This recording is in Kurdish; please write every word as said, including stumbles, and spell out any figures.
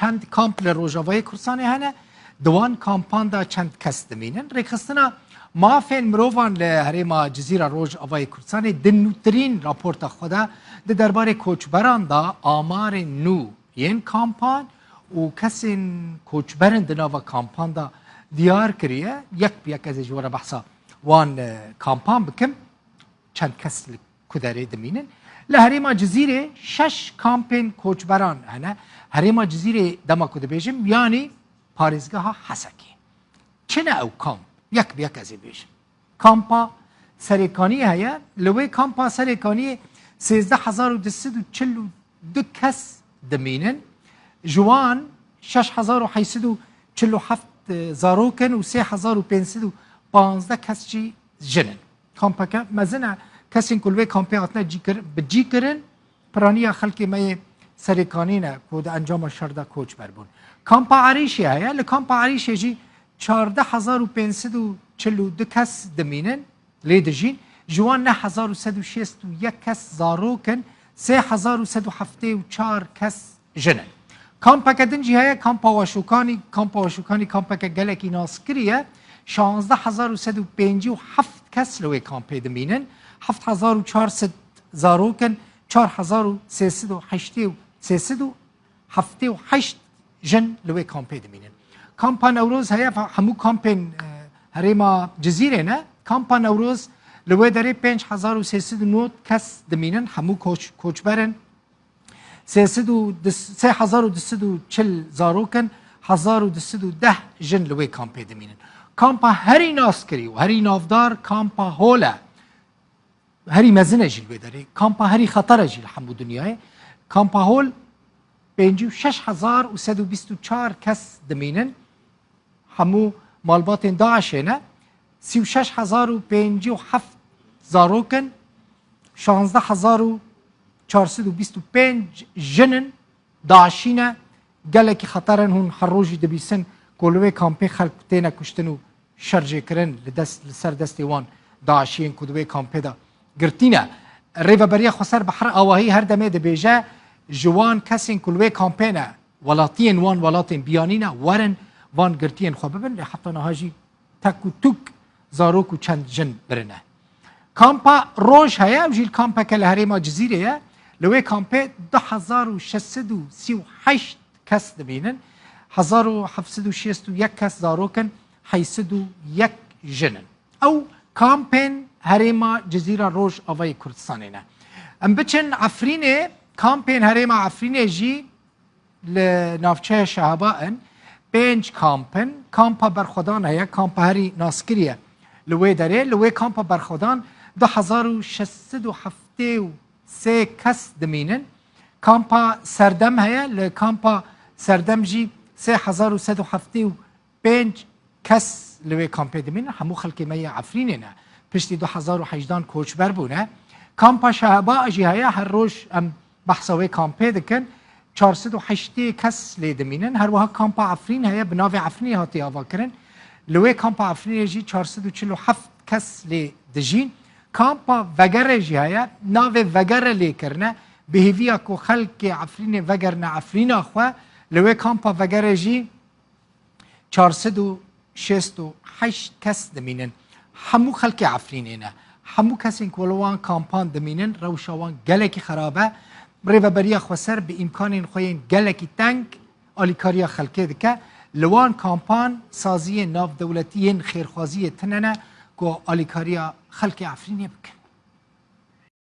Çend kamp li Rojavayê Kurdistanê hene, di wan kampan de çend kes dimînin. Rêxistina mafên mirovan li herêma Cizîra Rojavayê Kurdistanê di nûtirîn raporta xwe de di derbarê koçberan de amarên nû yên kampan û kesên koçber in di nava kampan de diyar kiriye. Yek bi yek ez ê ji we re behsa wan, e, kampan bikim. Çend kes li ku derê dimînin? Li herêma Cizîrê şeş kampên koçberan hene. Herêma Cizîrê, dema ku dibêjim, yanî parêzgeha Hesekê. Çi ne ew kamp? Yek bi yek ez ê bêjim. Kampa Serêkaniyê heye. Li wê kampa Serêkaniyê sêzdeh hezar û du sed û çil û du kes dimînin. Ji wan şeş hezar û heyt sed û çil û heft zarok in û sê hezar û pênc sed û panzdeh kes jî jin in. Kampeke mezin e. Kesên ku li wê kampê hatine cîkir-, bi cî kirin, piraniya xelkê me yê Serêkanî ne ku di encama şer de koçber bûn. Kampa Erîşê heye. Li kampa Erîşê jî çardeh hezar û pênc sed û çil û du kes dimînin, lê dijîn. Ji wan neh hezar û sed û şêst û yek kes zarok in, sê hezar û sed û heftê û çar kes jin in. Kampeke din jî heye, kampa Weşûkanî. Kampa Weşûkanî kampeke gelekî naskirî ye. Şazdeh hezar û sed û pêncî û heft kes li wê kampê dimînin. Heft hezar û çar sed zarok in, çar hezar û sê sed û heştê û sê sed û heftê û heşt jin li wê kampê dimînin. Kampa Newroz heye, fa-, hemû kampên, e, herêma Cizîrê ne. Kampa Newroz li wê derê pênc hezar û sê sed û nod kes dimînin, hemû koç-, koçber in. Sê sed û du, sê hezar û du sed û çil zarok in, hezar û du sed û deh jin li wê kampê dimînin. Kampa herî naskirî û herî navdar kampa Hol e. Herî mezin e jî li wê derê. Kampa herî xeter e jî li hemû dinyayê. Kampa Hol pêncî û şeş hezar û sed û bîst û çar kes dimînin. Hemû malbatên DAIŞê ne. Sî û şeş hezar û pêncî û heft zarok in, şazdeh hezar û çar sed û bîst û pênc jin in, DAIŞî ne. Gelekî xeter in, hûn her rojî dibîsin ku li wê kampê xelk têne kuştin û şerjêkirin li dest, li ser destê wan DAIŞiyên ku di wê kampê de girtî ne. Rêveberiya Xweser bi her awahî her demê dibêje, ji wan kesên ku li wê kampê ne, welatiyên wan welatên biyanî ne, werin van girtiyên xwe bibin, lê heta niha jî tek û tûk zarok û çend jin birine. Kampa Roj heye, ew jî kampeke li herêma Cizîrê ye. Li wê kampê du hezar û şeş sed û sî û heşt kes dimînin, hezar û heft sed û şêst û yek kes zarok in, heyt sed û yek jin in. Ew kampên herêma Cizîra Rojavayê Kurdistanê ne. Em biçin Efrînê, kampên herêma Efrînê jî li navçeya Şehaba in, pênc kamp in. Kampa Berxwedan heye, kampa herî naskirî ye li wê derê. Li wê kampa Berxwedan du hezar û şeş sed û heftê û sê kes dimînin. Kampa Serdem heye, li kampa Serdem jî sê hezar û sed û heftê û pênc kes li wê kampê dimînin, hemû xelkê me yê Efrînê ne. Piştî du hezar û hejdan koçber bûne. Kampa Şehba jî heye, her roj em behsa wê kampê dikin. Çar sed û heştê kes lê dimînin. Her wiha kampa Efrîn heye, bi navê Efrînê hatiye avakirin. Li wê kampa Efrînê jî çar sed û çil û heft kes lê dijîn. Kampa Vegerê jî heye, navê Vegerê lê kirine, bi hêviya ku xelkê Efrînê vegerine Efrîna xwe. Li wê kampa Vegerê jî çar sed û şêst û heşt kes dimînin. Hemû xelkê Efrînê ne. Hemû kesên ku li wan kampan dimînin, rewşa wan gelekî xerab e. Rêveberiya Xweser bi îmkanên xwe yên gelekî teng alîkariya xelkê dike. Li wan kampan saziyên navdewletî yên xêrxwaziyê tune ne ku alîkariya xelkê Efrînê bikin.